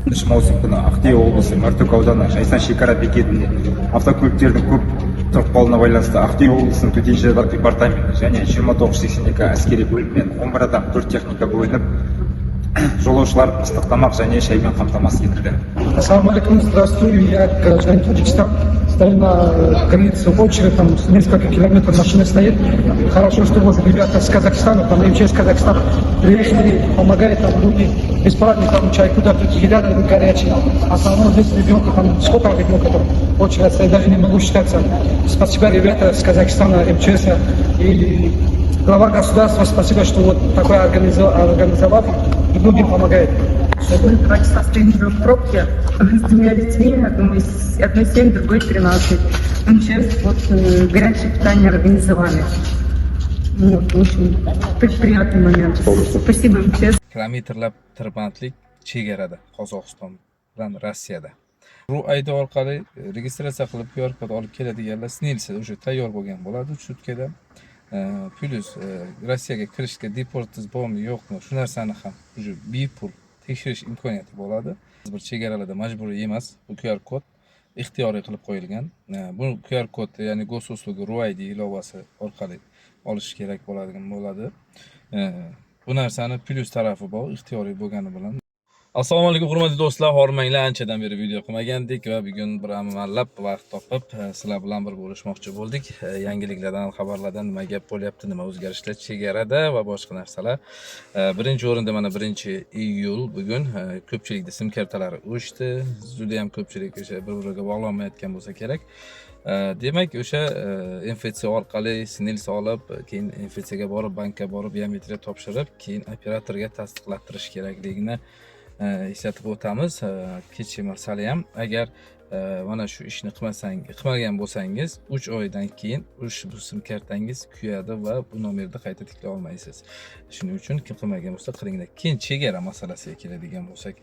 3 маусым күні Ақтөбе облысы Мәртөк ауданы Жайсаң шекара бекетінде автокөліктердің көп тұрып қалуына байланысты Ақтөбе облысының төтенше жағдайлар департаменті және 2982 әскери бөлімінен 11 адам, 4 техника бөлініп, жолаушылар ыстық тамақ және шаймен қамтамасыз етілді. Ассаламу алейкум, здравствуй, я гражданин Таджикистан. Стою на границе, очередь, там несколько километров машина стоит. Хорошо, что вот ребята с Казахстана, там МЧС Казахстан приехали, помогают там люди, бесплатно там чай куда-то, еда горячая. Основном здесь ребенка, там сколько ребенка там очередь стоит, даже не могу считаться. Спасибо, ребята с Казахстана, МЧС и глава государства, спасибо, что вот такое организовал и многим помогает. Мы 2 часа стоим уже в пробке с двумя детьми, одной, одной 7, другой 13. МЧС вот горячее питание организовали. Вот, очень приятный момент. Спасибо МЧС. Kilometrlab tirbandlik chegarada, Qozog'iston bilan Rossiyada. Ru ID orqali registratsiya qilib, QR kod olib keladiganlar СНИЛС i уже tayyor bo'lgan bo'ladi 3 sutkada. Plyus Rossiyaga kirishga deportingiz bormi, yo'qmi, shu narsani ham уже bepul tekshirish imkoniyati bo'ladi. Bir chegaralarda majburiy emas bu QR kod, ixtiyoriy qilib qo'yilgan. Bu QR kod, ya'ni Госуслуги RU ID ilovasi orqali olish kerak bo'ladigan bo'ladi. Bu narsani plyus tarafi bor, ixtiyoriy bo'lgani bilan. Assalomu alaykum, hurmatli do'stlar, hormanglar, anchadan beri video qilmagandik va bugun bir amallab vaqt topib, sizlar bilan bir bo'lishmoqchi bo'ldik. Yangiliklardan, xabarlardan, nima gap bo'lyapti, nima o'zgarishlar chegarada va boshqa narsalar. Birinchi o'rinda mana 1-iyul bugun ko'pchilikda sim kartalari o'chdi. Juda ham ko'pchilik o'sha bir-biriga bog'lanmayotgan bo'lsa kerak. Demak, o'sha МФЦ orqali СНИЛС olib, keyin МФЦ ga borib, bankka borib, biometriya topshirib, keyin operatorga tasdiqlattirish kerakligini eslatib o'tamiz. Kecha masala ham, agar mana shu ishni qilmasang, qilmagan bo'lsangiz, 3 oydan keyin ushbu sim kartangiz kuyadi va bu nomerni qayta tiklay olmaysiz. Shuning uchun kim qilmagan bo'lsa, qilinglar. Keyin chegara masalasiga keladigan bo'lsak,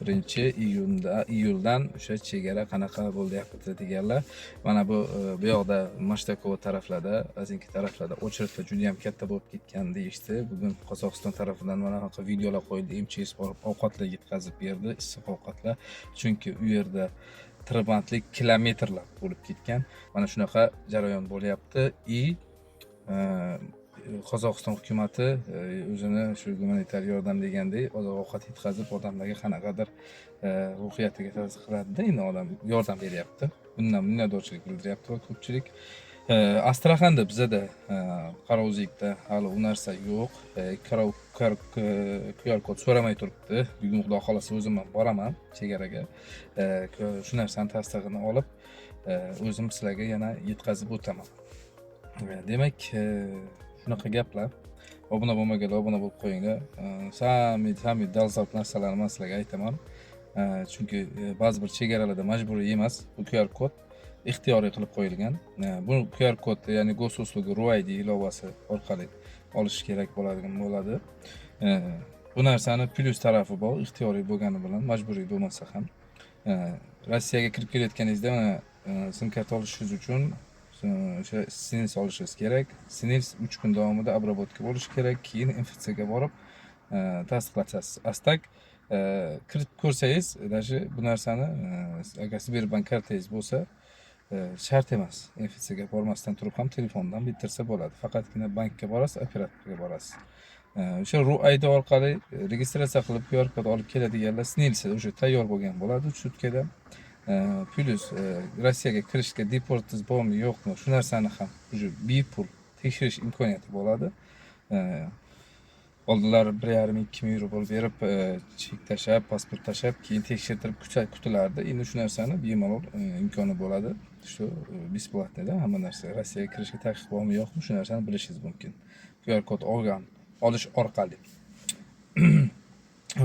1-iyunda, iyuldan o'sha chegara qanaqa bo'lyapti deganlar, mana bu bu yoqda Mashtakovo taraflarda, Azinki taraflarda очередь lar juda ham katta bo'lib ketgan deyishdi. Bugun Qozog'iston tarafidan mana bunaqa videolar qo'yildi. МЧС borib ovqatlar yetkazib berdi, issiq ovqatlar, chunki u yerda tirbandlik kilometrlab bo'lib ketgan. Mana shunaqa jarayon bo'lyapti и Qozog'iston hukumati o'zini shu gumanitar yordam degandek oziq ovqat yetkazib, odamlarga qanaqadir ruhiyatiga ta'sir qiladida, endi odam yordam beryapti. Bundan minnatdorchilik bildiryapti va ko'pchilik. Astraxanda bizada Qorao'zakda hali u narsa yo'q. QR kod so'ramay turibdi. Bugun, xudo xohlasa, o'zim ham boraman chegaraga. Shu narsani tasdig'ini olib, o'zim sizlarga yana yetkazib o'taman. Demak, shunaqa gaplar. Obuna bo'lmaganlar obuna bo'lib qo'yinglar. Самый самый dolzarb narsalarni man sizlarga aytaman. Chunki ba'zi bir chegaralarda majburiy emas bu QR kod, ixtiyoriy qilib qo'yilgan. Bu QR kod, ya'ni Госуслуги RU ID ilovasi orqali olish kerak bo'ladigan bo'ladi. Bu narsani plyus tarafi bor, ixtiyoriy bo'lgani bilan, majburiy bo'lmasa ham. Rossiyaga kirib kelayotganingizda mana sim karta olishingiz uchun o'sha СНИЛС olishingiz kerak. СНИЛС 3 kun davomida обработка bo'lishi kerak, keyin МФЦ ga borib tasdiqlatasiz. А так kirib ko'rsangiz, даже bu narsani agar Sberbank kartangiz bo'lsa, shart emas. МФЦ ga bormasdan turib ham telefondan bitirsa bo'ladi. Faqatgina bankka borasiz, operatorga borasiz. O'sha RU ID orqali registratsiya qilib, QR kod olib keladiganlar СНИЛС i уже tayyor bo'lgan bo'ladi 3 sutkada. Plyus Rossiyaga kirishga deportingiz bormi, yo'qmi, shu narsani ham уже bepul tekshirish imkoniyati bo'ladi. Oldinlari 1,5, 2 ming rubl berib, chek tashlab, pasport tashlab, keyin tekshirtirib kutilardi. Endi shu narsani bemalol imkoni bo'ladi. Shu бесплатный da hamma narsa. Rossiyaga kirishga taqiq bormi, yo'qmi, shu narsani bilishingiz mumkin. QR kod olish orqali.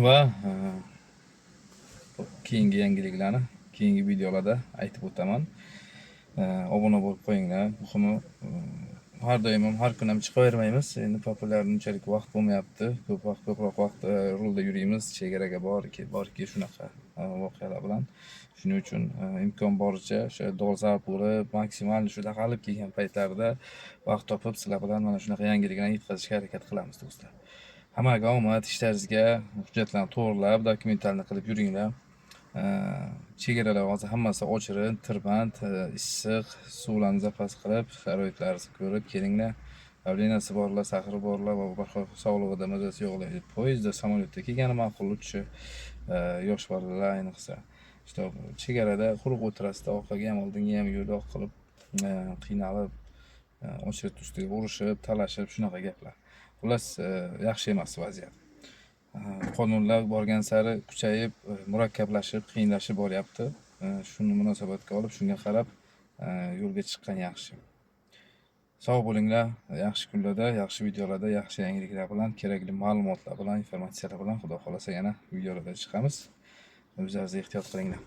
Va keyingi yangiliklarni keyingi videolarda aytib o'taman. Obuna bo'lib qo'yinglar. Muhimi, har doim ham, har kun ham chiqavermaymiz. Endi populyar unchalik vaqt bo'lmayapti. Ko'p vaqt, ko'proq vaqt rulda yuriymiz, chegaraga bor, bor, kel, shunaqa voqealar bilan. Shuning uchun imkon boricha o'sha dolzarb bo'lib, maksimal shu taqalib kelgan paytlarda vaqt topib, sizlar bilan mana shunaqa yangiliklarni yetkazishga harakat qilamiz, do'stlar. Hammaga omad, ishlaringizga, hujjatlarni to'g'irlab, документальный qilib yuringlar. Chegaralar hozir hammasi ochirin, tirband, issiq, suvlarni zapas qilib, sharoitlarni ko'rib kelinglar. Давления si borlar, сахар i borlar va boshqa sog'lig'ida mazasi yo'qlar. Poyezdda, samolyotda kelgani ma'qul лучше, yosh bolalar ayniqsa. Что chegarada quruq o'tirasizda, orqaga ham, oldinga ham yo'l qilib, qiynalib, очередь ustiga urushib, talashib, shunaqa gaplar. Xullas, yaxshi emas vaziyat. Qonunlar borgan sari kuchayib, murakkablashib, qiyinlashib boryapti. Shuni munosabatga olib, shunga qarab yo'lga chiqqan yaxshi. Sog' bo'linglar, yaxshi kunlarda, yaxshi videolarda, yaxshi yangiliklar bilan, kerakli ma'lumotlar bilan, informatsiyalar bilan, Xudo xohlasa, yana videolarda chiqamiz. O'zlaringizni ehtiyot qilinglar.